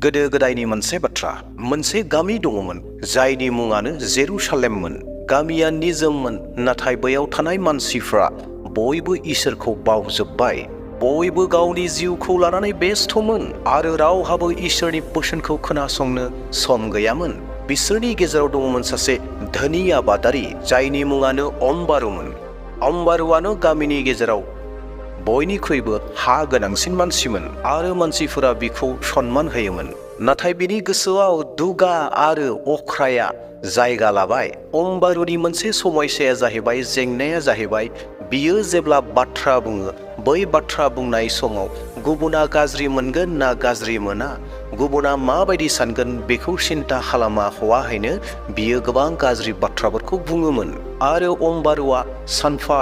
गोदो गोदायनि मोनसे बाथ्रा, मोनसे गामि दङमोन जायनि मुङानो जेरुसालेममोन। गामिया निजोममोन, नाथाय बैयाव थानाय मानसिफ्रा बयबो इसोरखौ बावजोब्बाय। बयबो गावनि जिउखौ लानानै बेस्थ'मोन आरो रावहाबो इसोरनि बोसोनखौ खोनासंनो सम गैयामोन। बिसोरनि गेजेराव दङमोन सासे धोनि आबादारि जायनि मुङानो अम्बारुमोन। अम्बारुआनो गामिनि गेजेराव बयनिख्रुइबो हा गोनांसिन मानसिमोन आरो मानसिफोरा बिखौ सनमान होयोमोन। नाथाय बिनि गोसोआव दुगा आरो अख्राया जायगा लाबाय। अम्बारुनि मोनसे समस्याया जाहैबाय, जेंनाया जाहैबाय, बियो जेब्ला बाथ्रा बुङो, बै बाथ्रा बुंनाय समाव गुबुना गाज्रि मोनगोन ना गाज्रि मोना, गुबुना माबायदि सानगोन बेखौ सिन्था खालामा हवाहैनो बियो गोबां गाज्रि बाथ्राफोरखौ बुङोमोन। आरो अम्बारुआ सानफा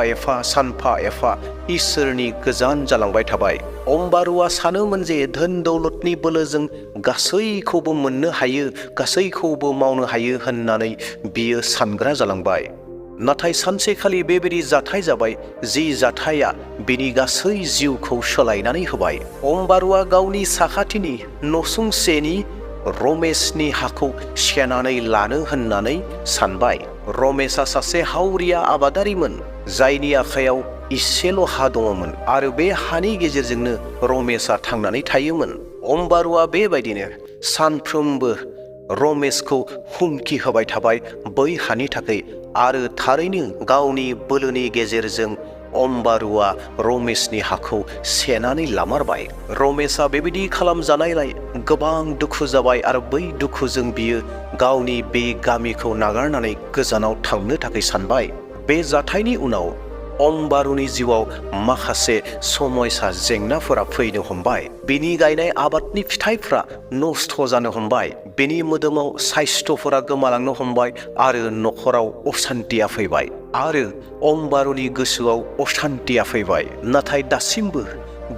एफा इसोरनि गोजान जालांबाय थाबाय। अम्बारुआ सानोमोन जे धोन दौलतनि बोलोजों गासैखौबो मोननो हायो, गासैखौबो मावनो हायो होननानै बियो सानग्रा जालांबाय। नाथाय सानसेखालि बेबायदि जाथाय जाबाय, जि जाथाया बिनि गासै जिउखौ सोलायनानै होबाय। अम्बारुआ गावनि साखाथिनि नसुंसेनि रमेशनि हाखौ सेनानै लानो होननानै सानबाय। रमेशआ सासे हावरिया आबादारिमोन जायनि आखायाव इसेल' हा दङमोन आरो बे हानि गेजेरजोंनो रमेशआ थांनानै थायोमोन। अम्बारुआ बेबायदिनो सानफ्रोमबो रमेशखौ हुमखि होबाय थाबाय बै हानि थाखाय, आरो थारैनो गावनि बोलोनि गेजेरजों अम्बारुआ रमेशनि हाखौ सेनानै लामारबाय। रमेशआ बेबायदि खालामजानायलाय गोबां दुखु जाबाय आरो बै दुखुजों बियो गावनि बे गामिखौ नागारनानै गोजानाव थांनो थाखाय सानबाय। बे जाथायनि उनाव अम्बारुनि जिउआव माखासे समयसा जेंनाफोरा फैनो हमबाय। बिनि गायनाय आबादनि फिथाइफ्रा नस्थ' जानो हमबाय। बिनि मोदोमाव साइस्थ'फोरा गोमालांनो हमबाय आरो न'खराव असान्तिया फैबाय आरो अम्बारुनि गोसोआव असान्तिया फैबाय। नाथाय दासिमबो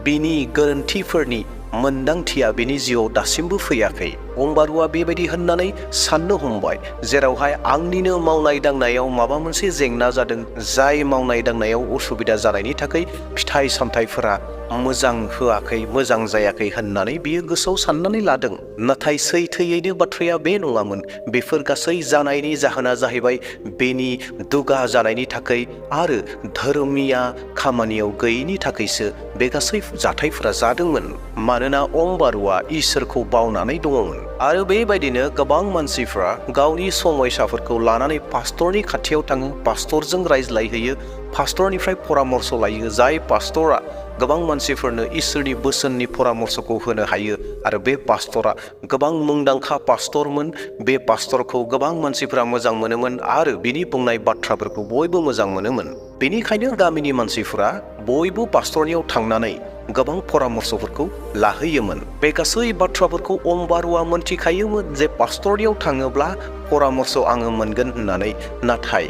बिनि गोरोन्थिफोरनि मोन्दांथिया बिनि जिउआव दासिमबो फैयाखै। अम्बारुआ बेबायदि होननानै साननो हमबाय, जेरावहाय आंनिनो मावनाय दांनायाव माबा मोनसे जेंना जादों, जाय मावनाय दांनायाव उसुबिदा जानायनि थाखाय फिथाइ सामथाइफोरा मोजां होआखै, मोजां जायाखै होननानै बियो गोसोआव साननानै लादों। नाथाय सैथोयैनो बाथ्राया बे नङामोन। बेफोर गासै जानायनि जाहोना जाहैबाय बेनि दुगा जानायनि थाखाय आरो धोरोमिया खामानियाव गैयैनि थाखायसो बे गासै जाथायफोरा जादोंमोन। मानोना अम्बारुआ इसोरखौ बावनानै दङमोन। आरो बेबायदिनो गोबां मानसिफ्रा गावनि समयसाफोरखौ लानानै पास्टरनि खाथियाव थाङो, पास्टरजों रायज्लायहैयो, पास्टरनिफ्राय परामर्श लायो। जाय पास्टरा गोबां मानसिफोरनो इसोरनि बोसोननि परामर्शखौ होनो हायो आरो बे पास्टरा गोबां मुंदांखा पास्टरमोन। बे पास्टरखौ गोबां मानसिफोरा मोजां मोनोमोन आरो बिनि बुंनाय बाथ्राफोरखौ बयबो मोजां मोनोमोन। बेनिखायनो गामिनि मानसिफोरा बयबो पास्टरनियाव थांनानै गोबां परामर्शफोरखौ लाहैयोमोन। बे गासै बाथ्राफोरखौ अम्बारुआ मोनथिखायोमोन जे पास्टरनियाव थाङोब्ला परामर्श आङो मोनगोन होननानै। नाथाय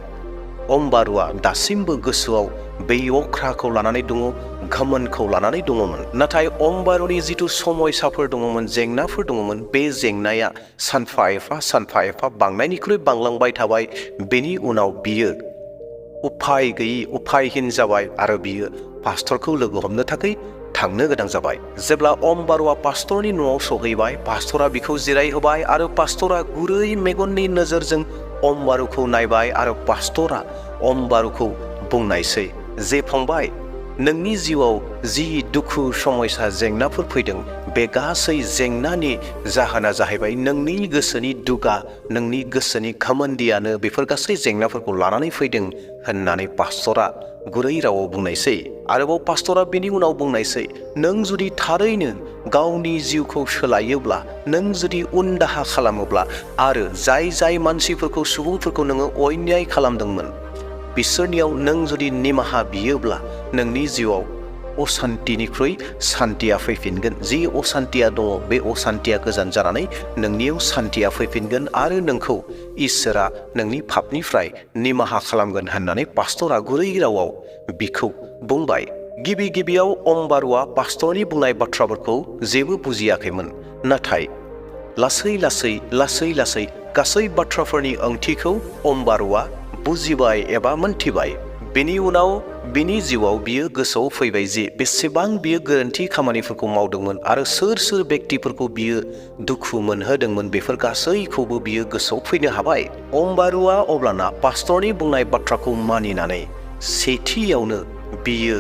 अम्बारुआ दासिमबो गोसोआव बे अख्राखौ लानानै दङ, घमोनखौ लानानै दङमोन। नाथाय अम्बारुनि जिथु समयसाफोर दङमोन, जेंनाफोर दङमोन, बे जेंनाया सानफा एफा बांनायनिख्रुइ बांलांबाय थाबाय। बेनि उनाव बियो उफाय गैयि, उफायहीन जाबाय आरो बियो पास्टरखौ लोगो हमनो थाखाय थांनो गोनां जाबाय। जेब्ला अम्बारुआ पास्टरनि न'आव सहैबाय, पास्टरा बिखौ जिरायहोबाय आरो पास्टरा गुरै मेगननि नोजोरजों अम्बारुखौ नायबाय आरो पास्टरा अम्बारुखौ बुंनायसै जे, फंबाय, नोंनि जिउआव जि दुखु समयसा जेंनाफोर फैदों, बे गासै जेंनानि जाहोना जाहैबाय नोंनि गोसोनि दुगा, नोंनि गोसोनि घमोन्दियानो बेफोर गासै जेंनाफोरखौ लानानै फैदों होननानै पास्टरा गुरै रावाव बुंनायसै। आरोबाव पास्टरा बिनि उनाव बुंनायसै, नों जुदि थारैनो गावनि जिउखौ सोलायोब्ला, नों जुदि उनदाहा खालामोब्ला आरो जाय मानसिफोरखौ, सुबुंफोरखौ नोङो अन्याय खालामदोंमोन, बिसोरनियाव नों जुदि निमाहा बियोब्ला नोंनि जिउआव असान्तिनिख्रुइ सान्तिया फैफिनगोन। जि असान्तिया दङ, बे असान्तिया गोजान जानानै नोंनियाव सान्तिया फैफिनगोन आरो नोंखौ इसोरा नोंनि पापनिफ्राय निमाहा खालामगोन होननानै पास्टरा गुरै रावाव बिखौ बुंबाय। गिबियाव अम्बारुआ पास्टरनि बुंनाय बाथ्राफोरखौ जेबो बुजियाखैमोन। नाथाय लासै गासै बाथ्राफोरनि ओंथिखौ अम्बारुआ बुजिबाय एबा मोनथिबाय। बेनि उनाव बिनि जिउआव बियो गोसोआव फैबाय जे बेसेबां बियो गोरोन्थि खामानिफोरखौ मावदोंमोन आरो सोर बेक्तिफोरखौ बियो दुखु मोनहोदोंमन बेफोर गासैखौबो बियो गोसोआव फैनो हाबाय। अम्बारुआ अब्लाना पास्टरनि बुंनाय बाथ्राखौ मानिनानै सेथियावनो बियो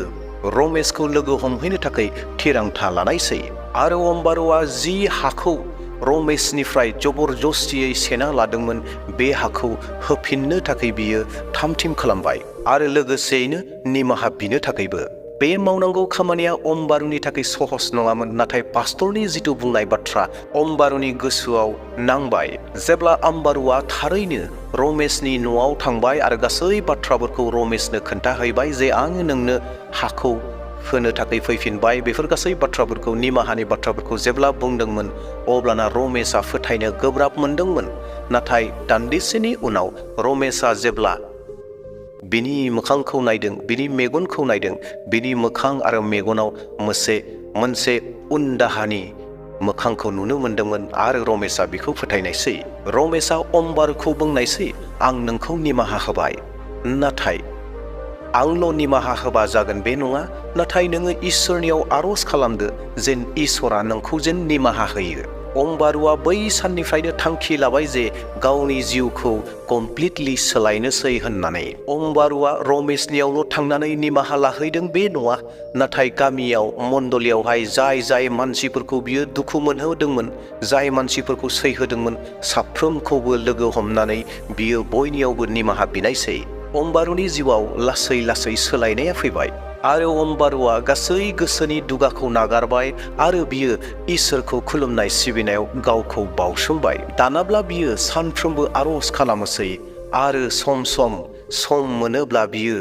रमेशखौ लोगो हमहैनो थाखाय थिरांथा लानायसै आरो अम्बारुआ जि हाखौ रमेशनिफ्राय जबरदस्तियै सेना लादोंमोन बे हाखौ होफिननो थाखाय बियो थामथिम खालामबाय आरो लोगोसेयैनो निमाहा बिनो थाखायबो। बे मावनांगौ खामानिया अम्बारुनि थाखाय सहज नङामोन, नाथाय पास्टरनि जिथु बुंनाय बाथ्रा अम्बारुनि गोसोआव नांबाय। जेब्ला अम्बारुआ थारैनो रमेशनि न'आव थांबाय आरो गासै बाथ्राफोरखौ रमेशनो खोन्थाहैबाय जे आङो नोंनो हाखौ होनो थाखाय फैफिनबाय, बेफोर गासै बाथ्राफोरखौ निमाहानि बाथ्राफोरखौ जेब्ला बुंदोंमोन अब्लाना रमेशआ फोथायनो गोब्राब मोनदोंमोन। नाथाय दान्दिसेनि उनाव रमेशआ जेब्ला बिनि मोखांखौ नायदों, बिनि मेगनखौ नायदों, बिनि मोखां आरो मेगनाव मोनसे उनदाहानि मोखांखौ नुनो मोनदोंमोन आरो रमेशआ बेखौ फोथायनायसै। रमेशआ अम्बारुखौ बुंनायसै, आं नोंखौ निमाहा होबाय, नाथाय आंल' निमाहा होबा जागोन बे नङा, नाथाय नोङो इसोरनियाव आर'ज खालामदो जेन इसोरा नोंखौ जेन निमाहा होयो। अम्बारुआ बै साननिफ्रायनो थांखि लाबाय जे गावनि जिउखौ कमप्लिटलि सोलायनोसै होननानै। अम्बारुआ रमेशनियावल' थांनानै निमाहा लाहैदों बे नङा, नाथाय गामियाव मण्डलियावहाय जाय मानसिफोरखौ बियो दुखु मोनहोदोंमोन, जाय मानसिफोरखौ सैहोदोंमोन, साफ्रोमखौबो लोगो हमनानै बियो बयनियावबो निमाहा बिनायसै। अम्बारुनि जिउआव लासै सोलायनाया फैबाय आरो अम्बारुआ गासै गोसोनि दुगाखौ नागारबाय आरो बियो इसोरखौ खुलुमनाय सिबिनायाव गावखौ बावसोमबाय। दानाब्ला बियो सानफ्रोमबो आर'ज खालामोसै आरो सम मोनोब्ला बियो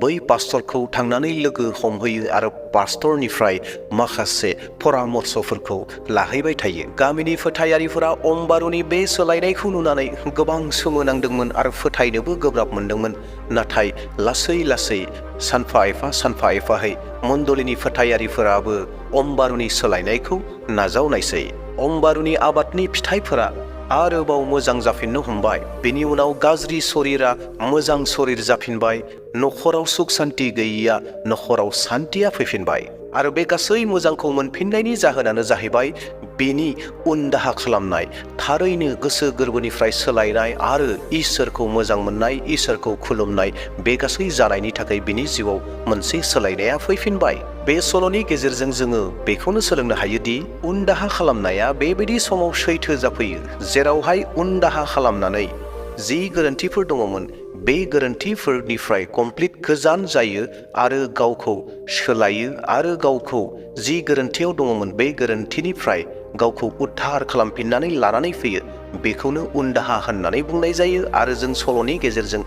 बै पास्टरखौ थांनानै लोगो हमहैयो आरो पास्टरनिफ्राय माखासे परामर्शफोरखौ लाहैबाय थायो। गामिनि फोथायारिफोरा अम्बारुनि बे सोलायनायखौ नुनानै गोबां सोमोनांदोंमोन आरो फोथायनोबो गोब्राब मोनदोंमोन। नाथाय लासै सानफा एफाहै मण्डलिनि फोथायारिफोराबो अम्बारुनि सोलायनायखौ नाजावनायसै। अम्बारुनि आबादनि फिथाइफोरा आरोबाव मोजां जाफिननो हमबाय। बेनि उनाव गाज्रि शरीरा मोजां शरीर जाफिनबाय। नखराव सुख सान्ति गैयैया नखराव सान्तिया फैफिनबाय आरो बे गासै मोजांखौ मोनफिननायनि जाहोनानो जाहैबाय बेनि उनदाहा खालामनाय, थारैनो गोसो गोरबोनिफ्राय सोलायनाय आरो इसोरखौ मोजां मोननाय, इसोरखौ खुलुमनाय, बे गासै जानायनि थाखाय बिनि जिउआव मोनसे सोलायनाया फैफिनबाय। बे सल'नि गेजेरजों जोङो बेखौनो सोलोंनो हायोदि उनदाहा खालामनाया बेबायदि समाव सैथो जाफैयो जेरावहाय उनदाहा खालामनानै जि गोरोन्थिफोर दङमोन बे गोरोन्थिफोरनिफ्राय कमप्लिट गोजान जायो आरो गावखौ सोलायो आरो गावखौ जि गोरोन्थियाव दङमोन बे गोरोन्थिनिफ्राय गावखौ उद्धार खालामफिननानै लानानै फैयो। बेखौनो उनदाहा होननानै बुंनाय जायो आरो जों सल'नि गेजेरजों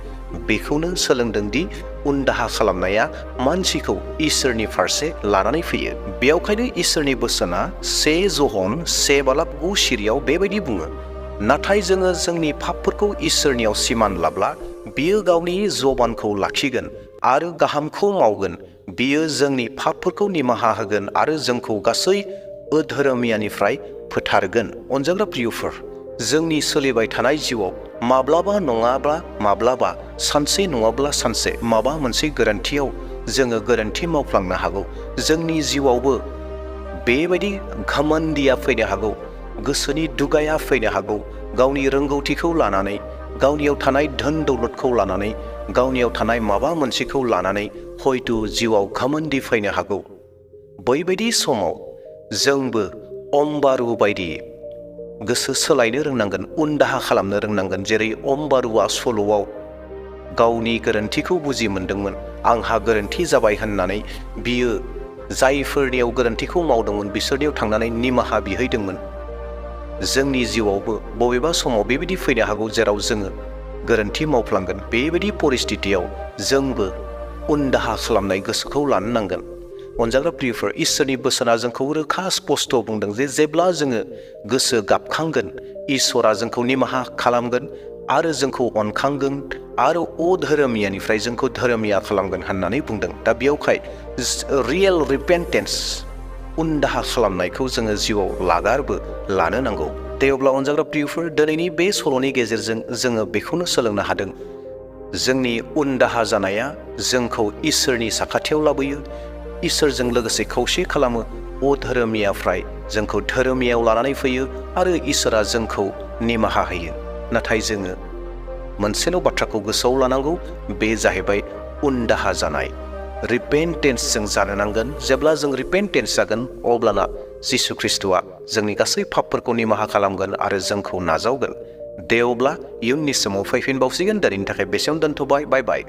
बेखौनो सोलोंदोंदि उनदाहा खालामनाया मानसिखौ इसोरनि फारसे लानानै फैयो। बेयावखायनो इसोरनि बोसोना 1 ज'हन 1:9 सिरियाव बेबायदि बुङो, नाथाय जोङो जोंनि पापफोरखौ इसोरनियाव सिमान लाब्ला बियो गावनि जबानखौ लाखिगोन आरो गाहामखौ मावगोन। बियो जोंनि पापफोरखौ निमाहा होगोन आरो जोंखौ गासै अधोरोमियानिफ्राय फोथारगोन। अनजाग्रा प्रियफोर, जोंनि सोलिबाय थानाय जिउआव माब्लाबा नङाब्ला माब्लाबा, सानसे नङाब्ला सानसे माबा मोनसे गोरोन्थियाव जोङो गोरोन्थि मावफ्लांनो हागौ। जोंनि जिउआवबो बेबायदि घमण्डिया फैनो हागौ, गोसोनि दुगाया फैनो हागौ। गावनि रोंगौथिखौ लानानै, गावनियाव थानाय धोन दौलतखौ लानानै, गावनियाव थानाय माबा मोनसेखौ लानानै हयतो जिउआव घमण्डि फैनो हागौ। बैबायदि समाव जोंबो अम्बारु बायदि गोसो सोलायनो रोंनांगोन, उनदाहा खालामनो रोंनांगोन। जेरै अम्बारुआ सल'आव गावनि गोरोन्थिखौ बुजि मोनदोंमोन, आंहा गोरोन्थि जाबाय होननानै बियो जायफोरनियाव गोरोन्थिखौ मावदोंमोन बिसोरनियाव थांनानै निमाहा बिहैदोंमोन। जोंनि जिउआवबो बबेबा समाव बेबायदि फैनो हागौ जेराव जोङो गोरोन्थि मावफ्लांगोन। बेबायदि परिस्थितियाव जोंबो उनदाहा खालामनाय गोसोखौ लानो नांगोन। अनजाग्रा प्रियफोर, इसोरनि बोसोना जोंखौ रोखा स्पष्ट बुंदों जे जेब्ला जोङो गोसो गाबखांगोन इसोरा जोंखौ निमाहा खालामगोन आरो जोंखौ अनखांगोन आरो अधोरोमियानिफ्राय जोंखौ धोरोमिया खालामगोन होननानै बुंदों। दा बेयावखाय रियेल रिपेन्टेन्स, उनदाहा खालामनायखौ जोङो जिउआव लानो नांगौ। दे अब्ला अनजाग्रा प्रियफोर, दिनैनि बे सल'नि गेजेरजों जोङो बेखौनो सोलोंनो हादों जोंनि उन दाहा जानाया जोंखौ इसोरनि साखाथियाव लाबोयो, इसोरजों लोगोसे खौसे खालामो। अधोरोमियाफ्राय जोंखौ धोरोमियाव लानानै फैयो आरो इसोरा जोंखौ निमाहा होयो। नाथाय जोङो मोनसेल' बाथ्राखौ गोसोआव लानांगौ, बे जाहैबाय उन दाहा जानाय। रिपेन्टेन्स जों जानो नांगोन। जेब्ला जों रिपेन्टेन्स जागोन अब्लाना जिसु ख्रिस्ट'आ जोंनि गासै पापफोरखौ निमाहा खालामगोन आरो जोंखौ नाजावगोन। दे अब्ला इयुननि समाव फैफिनबावसिगोन। दिनैनि थाखाय बेसेयावनो दोनथ'बाय। बाय बाय।